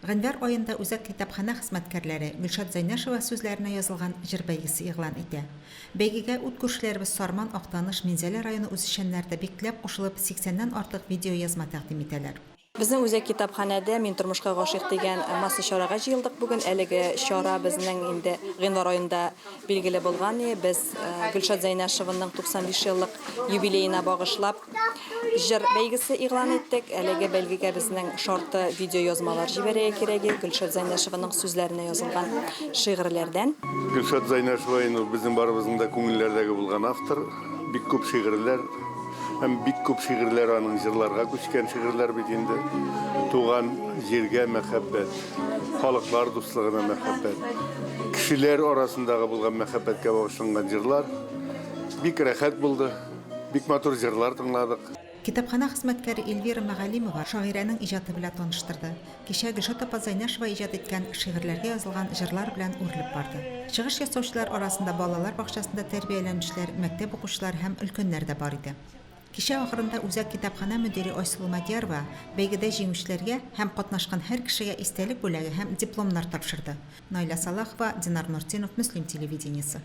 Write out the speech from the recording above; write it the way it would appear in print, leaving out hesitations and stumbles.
Гыйнвар аенда үзәк китапханә хезмәткәрләре Гөлшат Зәйнәшева сүзләренә язылган җыр бәйгесе игълан итә. Бәйгегә ут күршеләребез Сарман, Актаныш, Минзәлә районы үзешчәннәре дә бик теләп кушылып, сиксәннән артык видеоязма тәкъдим итәләр. Безнең үзәк китапханәдә Мин тормышка гашыйк дигән масса чарага җыелдык бүген. Әлеге чара безнең инде гыйнвар аенда билгеле булган. Без Гөлшат Зәйнәшеваның 95 еллык юбилеена багышлап җыр бәйгесе игълан иттек. Әлеге бәйгегә безнең шарты видеоязмалар җибәрергә кирәк иде. Гөлшат Зәйнәшеваның сүзләренә язылган шигырьләрдән. Гөлшат Зәйнәшева инде ул безнең барыбызның да күңелләрдәге булган автор. Бик күп шигырьләр һәм бик күп шигырьләр аның җырларга күчкән шигырьләр бит инде. Туган җиргә мәхәббәт, халыклар дуслыгына мәхәббәт, кешеләр арасындагы булган мәхәббәткә багышланган җырлар. Бик рәхәт булды, бик матур җырлар тыңладык. Китапханә хезмәткәре Эльвира Мәгалимова шагыйрәнең иҗаты белән таныштырды. Кичә Гөлшат апа Зәйнәшева иҗат иткән шигырьләргә язылган җырлар белән үрелеп барды. Чыгыш ясаучылар арасында балалар бакчасында тәрбияләнүчеләр, мәктәп укучылары һәм өлкәннәр дә бар иде. Кичә ахырында үзәк китапханә мөдире Айсылу Мадьярова бәйгедә җиңүчеләргә һәм катнашкан һәр кешегә истәлек бүләге һәм дипломнар тапшырды. Наилә Салахова, Динар Нуртдинов, Мөслим телевидениесе.